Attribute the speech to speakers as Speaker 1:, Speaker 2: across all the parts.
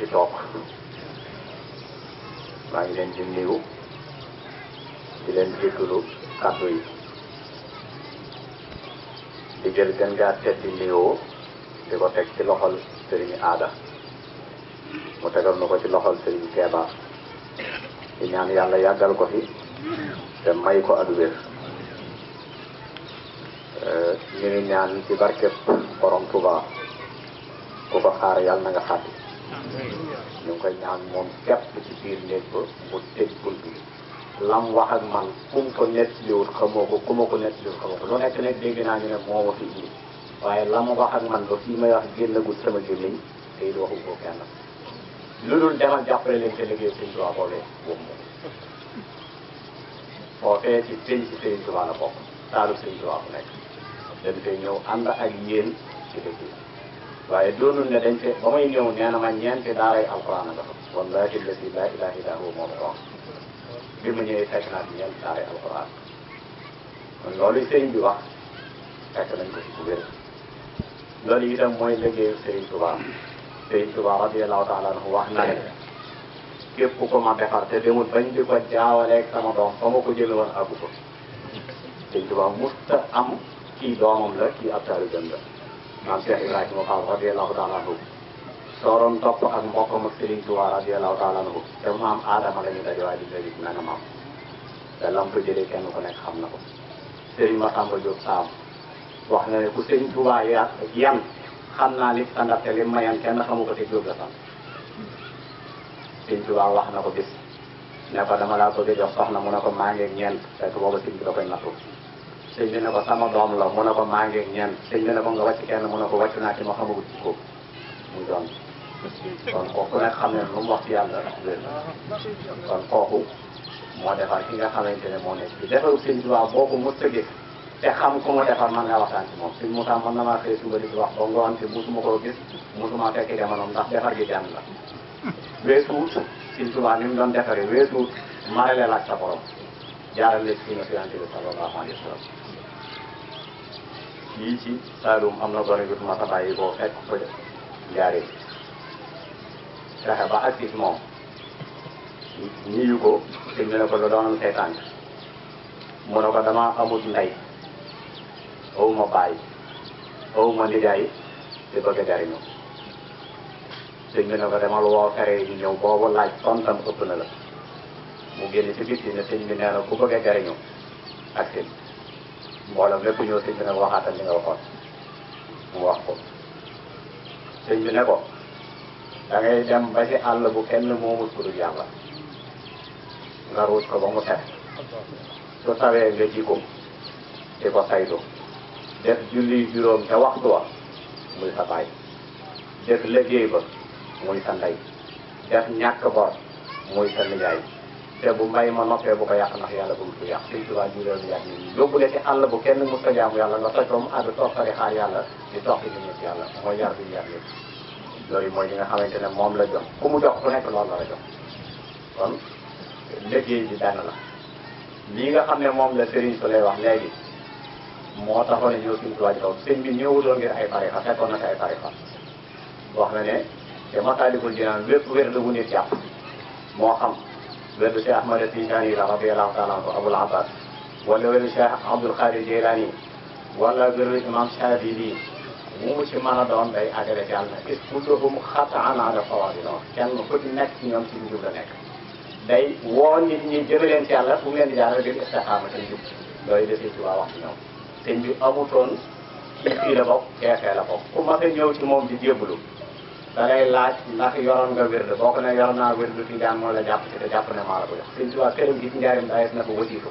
Speaker 1: fi toog maa ngi leen di nuyu di leen jéggalu kàddu yi di jël gën gaa tedd di nuyoo di ko teg ci loxol sëriñ Aada mu tegal na ko ci loxol sëriñ Keeba di ñaan yàlla yàggal ko fi te may ko ak wér ñu ngi ñaan ci barkeb borom Tuuba ku ko xaar yàlla na nga xàtti ñu ngi koy ñaan moom képp ci biir néeg ba mu tëj bunt bi lam wax ak man ku mu ko nettaliwul xamoo ko ku ma ko nettaliwul xamoo ko lu nekk nag dégg naa ñu ne moo ma fi indi waaye lam wax ak man ba fii may wax génnagul sama gémmiñ te it waxu ko kenn lu dul demal jàppale leen te liggéey Sëriñ Tuubaa boobee boobu moom foofee ci pénc ci Sëriñ Tuubaa la bokk taalu Sëriñ Tuubaa bu nekk dañ fay ñëw ànd ak yéen ci dëkk yi waaye doonul ne dañ fee ba may ñëw nee na ma ñeenti daaray alxuraan nga fa wallaahi alladi laa ilaaha illaa huwa moo ma ko wax bi ma ñëwee fekk naa ci ñeenti daaray alxuraan kon loolu sëriñ bi wax fekk nañ ko ci bu wér loolu itam mooy liggéeyu Sëriñ Tuubaa Sëriñ Tuubaa radiyallaahu taala anhu wax na ne képp ku ma defar te demul bañ di ko jaawaleeg sama doom fa ma ko jële woon àggu ko Sëriñ Tuubaa musta am kii doomam la kii ab taalibeem la maam Cheikh Ibrahima Fall radiyallaahu taala anhu sooroon topp ak mbokkam ak Sëriñ Tuubaa radiyallaahu taala anhu te maam Aadama la ñu daje waaye di léegi nanga maam te lam fa jëlee kenn ku nekk xam na ko Sëriñ Masamba Diop Saam wax na ne ku Sëriñ Tuubaa yan xam naa li sa ndaxte li mayan kenn xamu ko te Diop la sant Sëriñ Tuubaa wax na ko bis ne ko dama laa bëgg a jox soxna mu ne ko maa ngi ñeent fekk booba sëñ bi da koy nattu sëñ bi ne ko sama doom la mu ne ko maa ngi ñeent sëñ bi ne ko nga wàcc kenn mu ne ko wàcc naa ci ma xamagut ci ko muy doon kon kooku nekk xam ne lu mu wax ci yàlla wér kon kooku moo defar ki nga xamante ne moo nekk bi defaru Sëñ Tuubaa boo ko mos a gis te xam ku mu defar man nga waxtaan ci moom sëñ Moussa mën na maa xëy suba di wax ba ngoon te musuma koo gis musuma fekk jamonoom ndax defar gi jàng la weesuut Sëñ Tuubaa ni mu doon defaree weesuut marale laaj sa borom jaarale ci na Yonent bi sallallahu alayhi wa sallam yii ci Saalum am na gone yu ma sa bàyyi boo fekk ko jaaree fexe ba agsi ci moom ñiyu ko sëñ bi ne ko la doonam say tànk mu ne ko dama amut ndey aw ma baay aw ma nijaay te bëgg a jariñu sëñ bi ne ko demal woo fere yi ñëw boobu laaj tontam ëpp na la mu génn ci bitti ne sëñ bi nee na ku bëgg a jariñu ak sëñ mboolem lépp ñëw sëñ bi ne ko waxaatal li nga waxoon mu wax ko sëñ bi ne ko da ngay dem ba ci àll bu kenn moomut ku dul yàlla nga ruuj ko ba mu set su tawee nga ji ko di ko saytu def julli juróom te waxtu wa muy sa baay def liggéey ba muy sa ndey def ñàkk bor muy sa nijaay te bu mbay ma noppee bu ko yàq ndax yàlla bu mu ko yàq Sëñ Tuubaa juróom yàq nit ñi yóbbu leen ci àll bu kenn mës a jaamu yàlla nga toj ko mu àgg toog fari xaar yàlla di toog ci nit ci yàlla mooy yar bi yar nit loolu mooy li nga xamante ne moom la jox ku mu jox ku nekk loolu la la jox kon liggéey bi benn la lii nga xam ne moom la Serigne su lay wax léegi moo taxoon ne ñëw Sëñ Tuubaa ci kaw sëñ bi ñëwuloon ngir ay tarixa fekkoon na ci ay tarixa wax na ne te Masaalikul Jinaan wépp wér la bu nit jàpp moo xam wér du Cheikh Ahmada Tijaani la radiyallaahu taala anhu Abul Abbas wala wér du Cheikh Abdul Xaadir Jilaani wala wér du Imam Shaadili mu mu ci mën a doon day àggale ci yàlla is kulluhum xataan ala sawaab la wax kenn ku ci nekk ci ñoom ci njub la nekk day woo nit ñi jëme leen ci yàlla fu mu leen di jaarale di istixaama te njub loolu de Sëñ Tuubaa wax ci ñoom sëñ bi amutoon kii fii la bokk keefee la bokk ku mas a ñëw ci moom di jébbalu da lay laaj ndax yoroon nga wérd boo ko ne yoroon naa wérd Tijaan moo la jàpp ci te jàpp ne maa la ko jox Sëñ Tuubaa këram gi ci njaarim dayees na ko wasiifu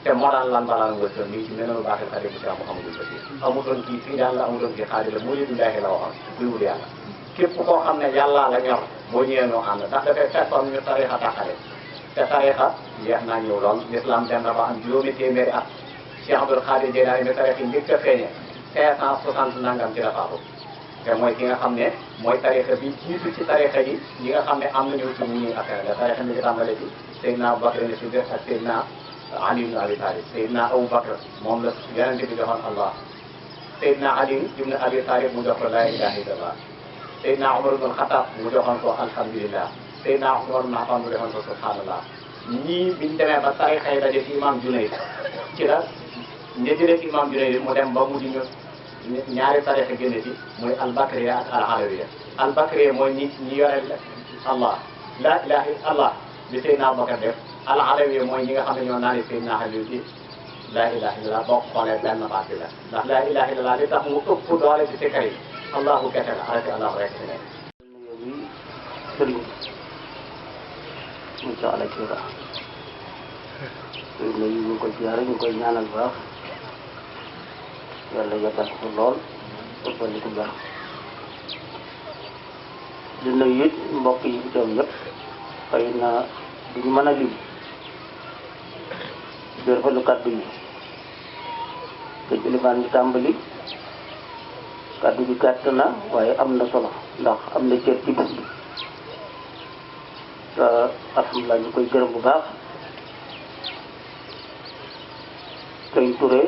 Speaker 1: te moo daan lan balaan nga sën nii ci menenu baaxil xarit bu Cheikh Mouhamadou Bachir amutoon kii Tijaan la amutoon kii xaadir la muriidu Laahi la waxoon kuy wut yàlla képp koo xam ne yàllaa la ñor boo ñëwee ñoo ànd ndax dafay fekkoon ñu tarixa tàqale te tarixa yeex naa ñëw lool l'islam dem na ba am juróomi téeméeri at Cheikh Abdul Xaadir Jilaani mi tarix yi njëkk a feeñe 560 nangam ci la faatu te mooy ki nga xam ne mooy tarixa bi jiitu ci tarixa yi ñi nga xam ne am nañu ci ñuy affaire la tarixa mi ngi tàmbale ci Seydina Abubakar ni Siddiq ak Seydina Ali ibn Abi Talib Seydina Abubakar moom la Yonent bi joxoon Allah Seydina Ali ibn Abi Talib mu jox ko laa ilaaha illallah Seydina Umar ibn Xattaab mu joxoon ko alhamdulilah Seydina Umar ibn Xattaab mu defoon ko subhanallah ñii biñ demee ba tarixa yi daje ci imam Junayd ci la ñi jëlee ci imam Junayd mu dem ba mujj ñu ñaari tarixa génne ci muy albakriya ak al alawiya albakriya mooy ñi yore Allah la ilaha Allah bi Seydina Abubakar def al alawiya mooy ñi nga xam ne ñoo naani Seydina Ali ci la ilaha illallah boo ko xoolee benn baat bi la ndax la ilaha illallah li tax mu ëpp doole ci sikkar yi allahu kese la arrêté allahu rek ci nekk
Speaker 2: sëriñ mu ci ala kira sëriñ la ñu ngi koy ziyaare ñu ngi koy ñaanal baax yàlla yàggal ko lool ëppal ko baax di nuyu it mbokk yi fi teew ñëpp xëy na duñu mën a lim jërëfalu kàddu yi te ilimaan bi tàmbali kàddu gi gàtt na waaye am na solo ndax am na cër ci bis bi te alhamdulilah ñu koy gërëm bu baax Sëñ Touré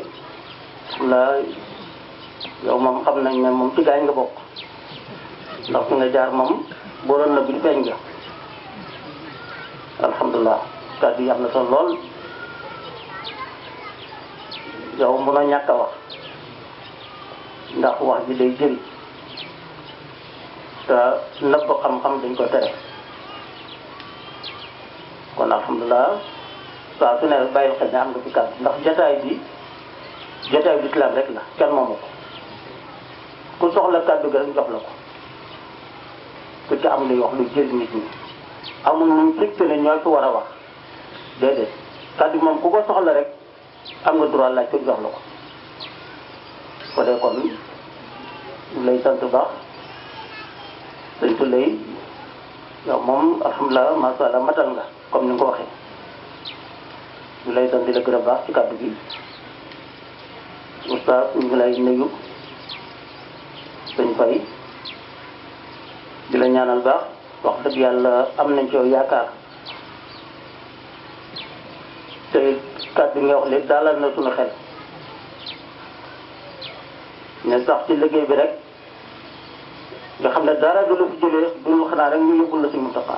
Speaker 2: la yow moom xam nañ ne moom ci gaañ nga bokk ndax fi nga jaar moom booroon na bi feeñ nga alhamdulilah kàddu yi am na solo lool yow mën a ñàkk a wax ndax wax ji day jëriñ te nëbb xam-xam dañ ko tere kon alhamdulilah saa su ne bàyyil xel ne am nga fi kàddu ndax jotaay bi jotaay bi islam rek la kenn moomu ko ku soxla kàddu gi rek jox la ko ku ci am luy wax lu jëriñ nit ñi amul ñu fixé ne ñoo fi war a wax déedéet kàddu moom ku ko soxla rek am nga droit laaj ko jox la ko ko dee kon lay sant baax sëñ Tulay yow moom alhamdulilah masha Allah matal nga comme ni nga ko waxee ñu lay sant di la gërëm baax ci kàddu gi oustaz ñu ngi lay nuyu sëñ Faye di la ñaanal baax wax dëgg yàlla am nañ ci yow yaakaar te kàddu nga wax léegi dalal na suñu xel ne sax ci liggéey bi rek nga xam ne dara du la fi jëlee du xanaa rek ñu yóbbul la si Muntaxa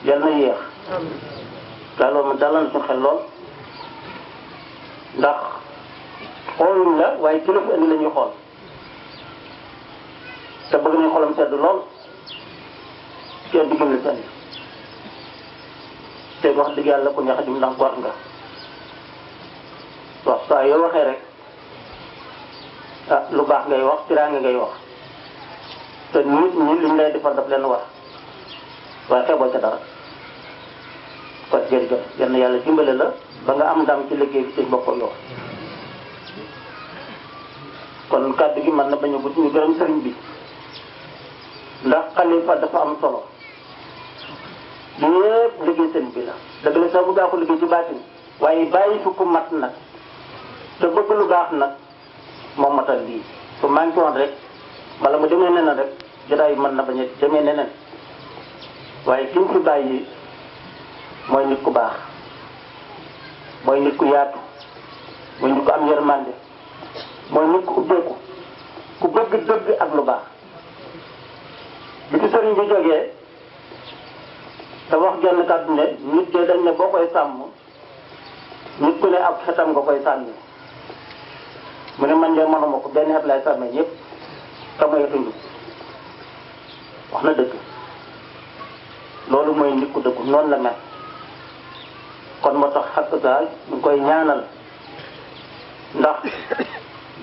Speaker 2: yal na yéex te loolu moom dalal na suñu xel lool ndax xooluñ la waaye ci la fi indi la ñuy xool te bëgg nañ xolam sedd lool kenn diggam la sedd te wax dëgg yàlla ku ñax dim ndax gor nga wax saa yoo waxee rek ah lu baax ngay wax tiraanga ngay wax te nit ñi liñ lay defal daf leen war waaye xeeboo ca dara kon jërëjëf yal na yàlla dimbale la ba nga am ndam ci liggéey bi sëñ bokk yow kon kàddu gi mën na bañ a gudd ñu gërëm sëriñ bi ndax xalifa dafa am solo lépp liggéey sëriñ bi la dëgg la sax bu gaa ko liggéey ci baatin waaye bàyyi fi ku mat nag te bëgg lu baax nag moom matal lii su manqué woon rek wala mu demee neneen rek jotaay mën na bañ a demee neneen waaye ki mu fi bàyyi mooy nit ku baax mooy nit ku yaatu mooy nit ku am yërmande mooy nit ku ubbeeku ku bëgg dëgg ak lu baax bi ci sëriñ bi jógee te wax genn kàddu ne nit de dañ ne boo koy sàmm nit ku ne ak xetam nga koy sànni mu ne man de mënuma ko benn xet lay sàmmee ñëpp te mooy xetu njub wax na dëgg loolu mooy nit ku dëggu noonu la mel kon moo tax xakk daal ñu koy ñaanal ndax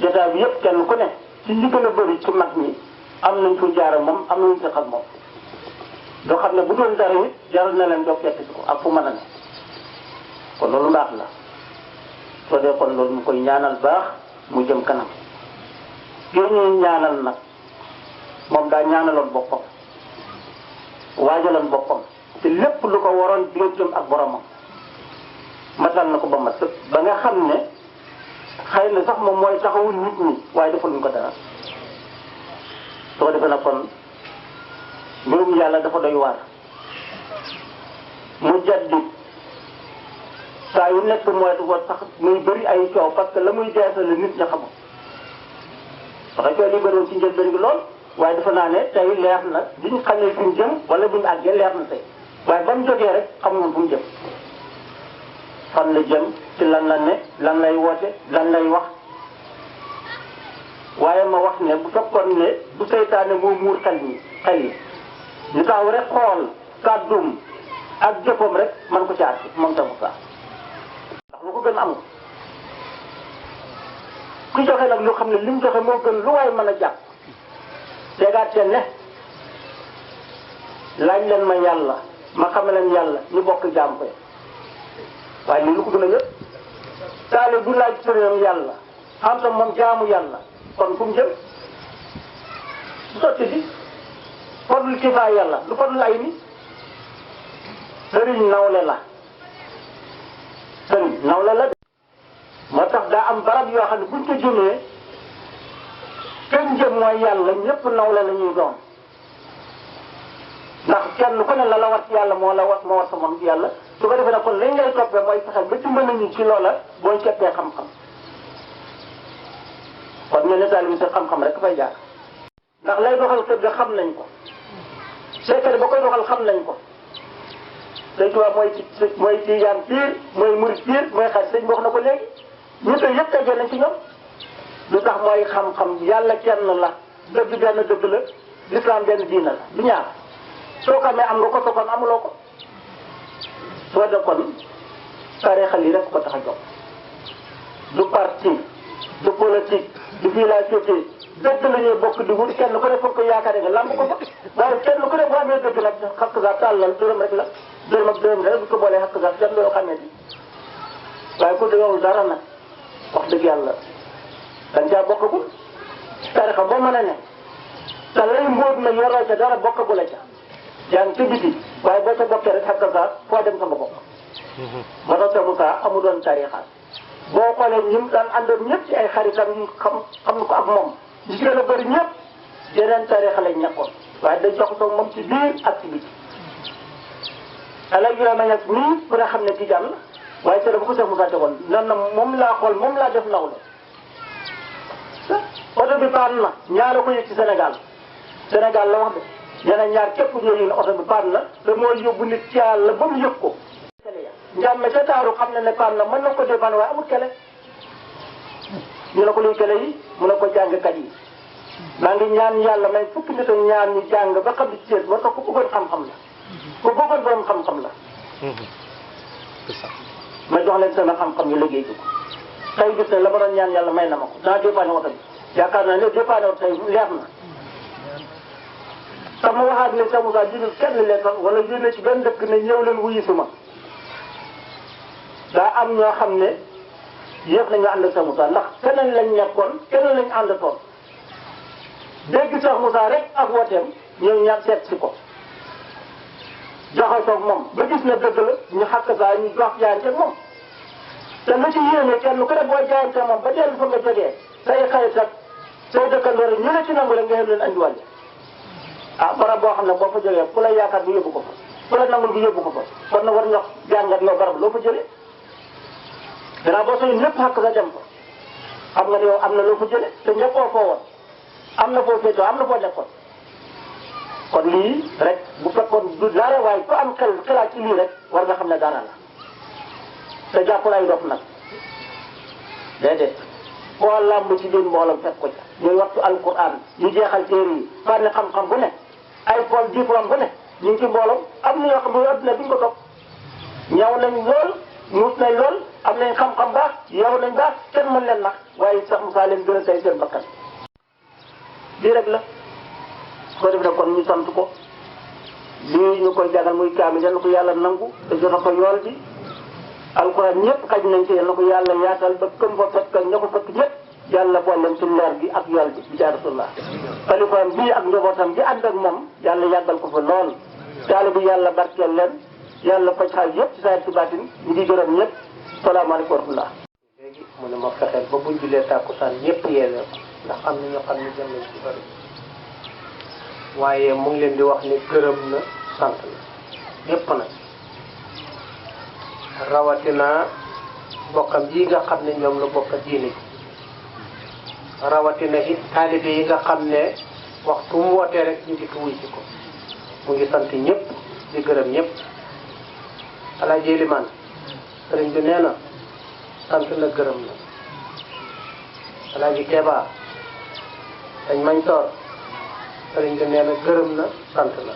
Speaker 2: jotaay bi yëpp kenn ku ne ci li gën a bëri ci mag ñi am nañ fu jaara moom am nañu seq ak moom doo xam ne bu doon dara it jaral na leen jox fekk si ko ak fu mën a ne kon loolu mbaax la soo dee kon loolu ñu koy ñaanal baax mu jëm kanam kii ñuy ñaanal nag moom daa ñaanaloon boppam waajaloon boppam te lépp lu ko waroon digganteem ak boromam matal na ko ba mat sëpp ba nga xam ne xëy na sax moom mooy taxawul nit ñi waaye defaluñ ko dara soo defee nag kon mbirum yàlla dafa doy waar mu jaddi saa yu nekk mooy du ko sax muy bëri ay coow parce que la muy deesal nit ña xamul parce que coow li bëriwoon ci njëlbeen gi lool waaye dafa naa ne tey leer na duñ xamee fi mu jëm wala buñu àggee leer na tey waaye ba mu jógee rek xamul fu mu jëm fan la jëm ci lan la ne lan lay woote lan lay wax waaye ma wax ne bu fekkoon ne bu seytaane moo muur xel yi ñu taxaw rek xool kàddum ak jëppam rek man ko caat moom Cheikh Moussa ndax lu ko gën amul ku joxe nag lu xam ne li mu joxe moo gën lu waay mën a jàpp tegaat seen ne laaj leen ma yàlla ma xam leen yàlla ñu bokk jaam ko waaye lii lu ko gën a yëpp taale bu laaj sëriñam yàlla xam tam moom jaamu yàlla kon fu mu jëm du sotti si fadul kifaay yàlla lu fadul ay ni sëriñ nawle la sëriñ nawle la moo tax daa am barab yoo xam ne buñ ko jëmee kenn jëm mooy yàlla ñëpp nawle la ñuy doon ndax kenn ku ne la war ci yàlla moo war sa moom yàlla su ko defee nag kon lañ ngay toppee mooy fexe ba ci mën nañu ci loola booy ceppee xam-xam kon ñu ne taalibe si xam-xam rek fay jaar ndax lay doxal kër ga xam nañ ko seekare ba koy doxal xam nañ ko Sëñ Tuubaa mooy tijaan piir mooy murit piir mooy xarit sëñ bi wax na ko léegi ñu koy yëpp tegee nañ ci ñoom lu tax mooy xam-xam yàlla kenn la dëgg benn dëgg la lislaam benn diina la du ñaar soo ko amee am nga ko soo kon amuloo ko soo de kon tariixa lii rek ko tax a jóg du parti du politique du fii laa féetee dëgg la ñuy bokk di wut kenn ku ne foog ko yaakaare nga lamb ko fa waaye kenn ku ne bu amee dëgg nag xakk sa tàllal dërëm rek la dërëm ak dërëm rek bu ko boolee xakk sa dem loo xamee ni waaye ku dëgawul dara nag wax dëgg yàlla dañ caa bokkagul tariixa boo mën a ne te lay mbóot na yoroo ca dara bokkagula ca yaa ngi ca biti waaye boo ca bokkee rek xakk sa foo dem sama bokk moo tax Cheikh Moussa amu doon tariixa boo xoolee ñi mu daan àndoon ñëpp ci ay xaritam yu xam ko ak moom ñi ci gën a bëri ñëpp yeneen tariixa lañ nekkoon waaye dañ jox soog moom ci biir ak ci biti alay Ibrahima Ñas nii ku ne xam ne tijaan la waaye te bu ko Cheikh Moussa tegoon nan na moom laa xool moom laa def nawle oto bi paan na ñaara ko yëg ci Sénégal la wax de ñeneen ñaar képp ñoo yëg ne oto bi paan na te mooy yóbbu nit ci yàlla ba mu yëg ko njàmme ca taaru xam ne paan na mën na ko dépanne waaye amul kele ñu ne ko luy kele yi mu ne ko jàngkat yi maa ngi ñaan yàlla may fukki nit ak ñaar ñu jàng ba xam ci Cees moo tax ku bëggoon xam-xam la ku bëggoon borom xam-xam la ma jox leen sama xam-xam ñu liggéey ji ko tey gis ne la ma doon ñaan yàlla may na ma ko daa dépanne oto bi yaakaar naa ne dépanne oto tey leer na sax ma waxaat ne Cheikh Moussa jëlul kenn lettre wala yónnee ci benn dëkk ne ñëw leen wuyu si ma daa am ñoo xam ne yëpp nañu ànd ak Cheikh Moussa ndax keneen lañ nekkoon keneen lañ àndatoon dégg Cheikh Moussa rek ak wooteem ñëw ñaar seet si ko joxe moom ba gis na dëgg la ñu xàq saa ñu jox jaayante ak moom te lu ci yéeme kenn ku ne boo jaayante moom ba dellu fa nga jógee say xarit ak say dëkkandoor ñu ne ci nangu la nga xam leen andiwàll ah barab boo xam ne boo fa jógee ku la yaakaar bu yóbbu ko fa ku la nangul bu yóbbu ko fa kon na war ñox jàngat yow barab loo fa jëlee danaa boo soññ ñëpp xàq sa dem ko xam nga ne yow am na loo fa jëlee te ñëppoo foo woon am na foo féetoo am na foo nekkoon kon lii rek bu fekkoon du dara waaye ku am xalaat ci lii rek war nga xam ne dara la te jàppul ay dof nag déedéet boo làmb ci biir mbooloo fekk ko ca ñuy waxtu alquran ñu jeexal téere yi fànn xam-xam bu ne ay pol diplôme bu ne ñu ngi ci mbooloo am na yoo xam ne adduna duñ ko topp ñaw nañ lool muus nañ lool am nañ xam-xam baax yow nañ baax kenn mën leen nax waaye Cheikh Moussa leen gën a say seen bakkan lii rek la su ko def nag kon ñu sant ko lii ñu koy jàngal muy kaamil yal na ko yàlla nangu te joxe ko yool bi alquran ñëpp xaj nañ ci yal na ko yàlla yaatal ba këm fa fekk ak ña ko fekk ñëpp yàlla boolem ci leer gi ak yool bi bi rasulullah xalifaam bii ak njabootam bi ànd ak moom yàlla yàggal ko fa lool taale bi yàlla barkeel leen yàlla faj xaal yëpp ci saa ci baatin ñu ngi gërëm ñëpp salaamaaleykum wa rahmatullah
Speaker 3: léegi mu ne ma fexeel ba buñ julee tàkkusaan ñëpp yeewee ko ndax am na ñoo xam ne jëm nañ ci bëri waaye mu ngi leen di wax ni gërëm na sant na ñëpp nag rawatina bokkam yi nga xam ne ñoom la bokk diine ji rawatina it taalibe yi nga xam ne waxtu mu wootee rek ñu dikk wuy ci ko mu ngi sant ñëpp di gërëm ñëpp Alaaji Limaan sëriñ bi nee na sant na gërëm na Alaaji Keba dañ mañ toor sëriñ bi nee na gërëm na sant na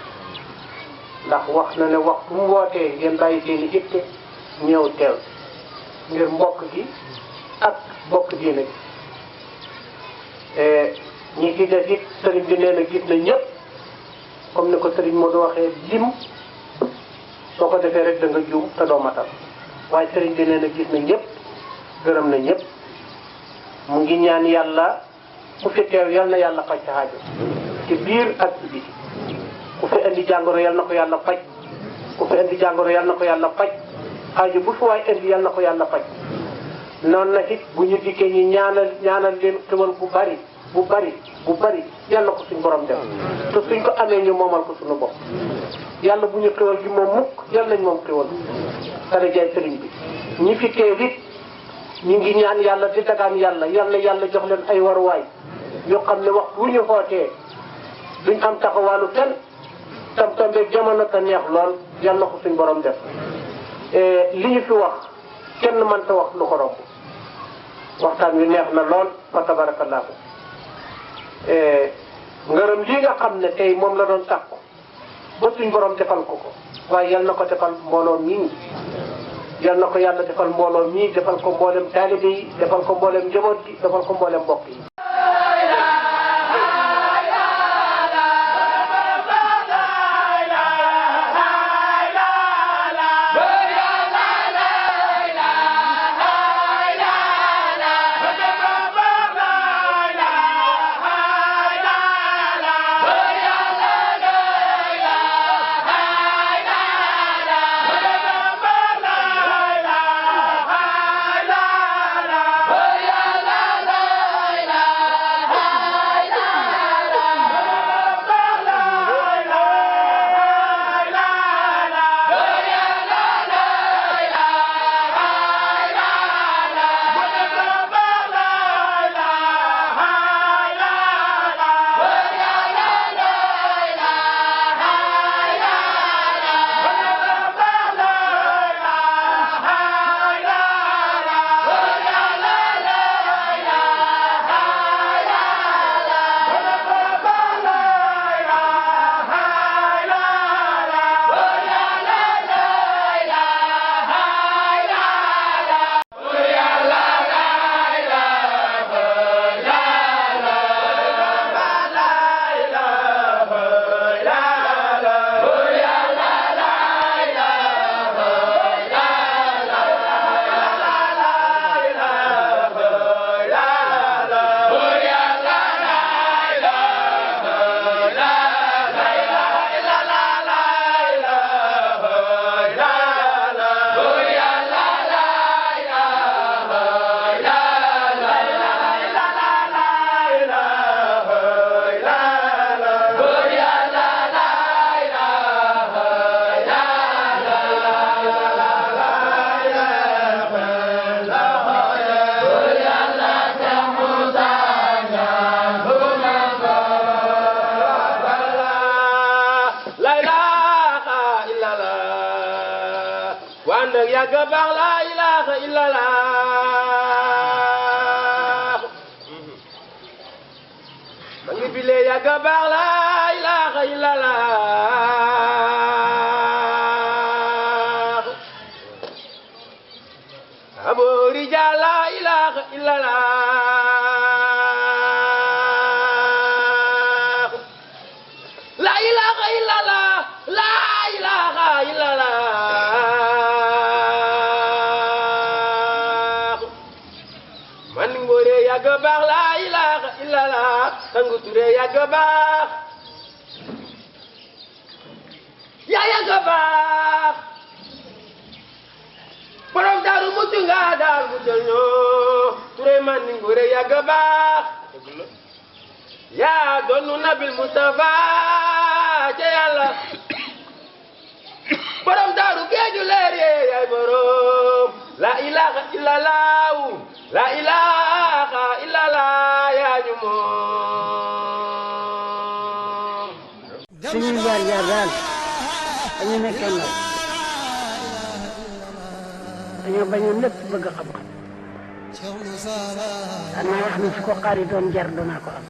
Speaker 3: ndax wax na ne waxtu mu wootee ngeen bàyyi seeni itte ñëw teew ngir mbokk gi ak mbokk diine gi ñi ci des it sëriñ bi nee na gis na ñëpp comme ni ko sëriñ Modou waxee lim soo ko defee rek da nga juum te doo matal waaye sëriñ bi nee na gis na ñëpp gërëm na ñëpp mu ngi ñaan yàlla ku fi teew yal na yàlla faj sa aajo ci biir ak ci biti ku fi indi jàngoro yal na ko yàlla faj ku fi indi jàngoro yal na ko yàlla faj aajo bu fi waay indi yal na ko yàlla faj noonu na it bu ñu dikkee ñi ñaanal leen xéwal bu bari yal na ko suñ borom def te suñ ko amee ñu moomal ko suñu bopp yàlla bu ñu xéwal gi moom mukk yal nañ moom xéwal dara jaay sëriñ bi ñi fi teew it ñu ngi ñaan yàlla di dagaan yàlla yàlla jox leen ay waruwaay yoo xam ne waxtu wu ñu xootee duñ am taxawaalu fenn tam tombeeg jamono te neex lool yal na ko suñ borom def li ñu fi wax kenn mënta wax lu ko romb waxtaan wi neex na lool fa tabarakallahu ngërëm lii nga xam ne tey moom la doon sàkku ba suñ borom defal ko waaye yal na ko defal mbooloo mii yal na ko yàlla defal mbooloo mii defal ko mboolem taalibe yi defal ko mboolem njaboot gi defal ko mboolem mbokk yi
Speaker 4: yàgg baax la ilaha illallah ma ngi bile yàgg baax la ilaha illallah abo rijal la ilaha illallah la ilaha illallah la ilaha illallah yàgg baax la ilaha illallah Sangu Touré yàgg baax yaa yàgg baax borom daaru mucc nga daal muccal ñoo Touré man ni ngóore yàgg baax yaa doonu nabil Mustafa ca yàlla borom daaru géeju leer yee yaay borom la ilaha illallah la ilaha illallah yaa ñu moom
Speaker 5: jaar daal dañu nekkee ndaw dañoo bañoon lépp bëgg xam-xam. xanaa wax ni su ko xaaritoon jar danaa ko am.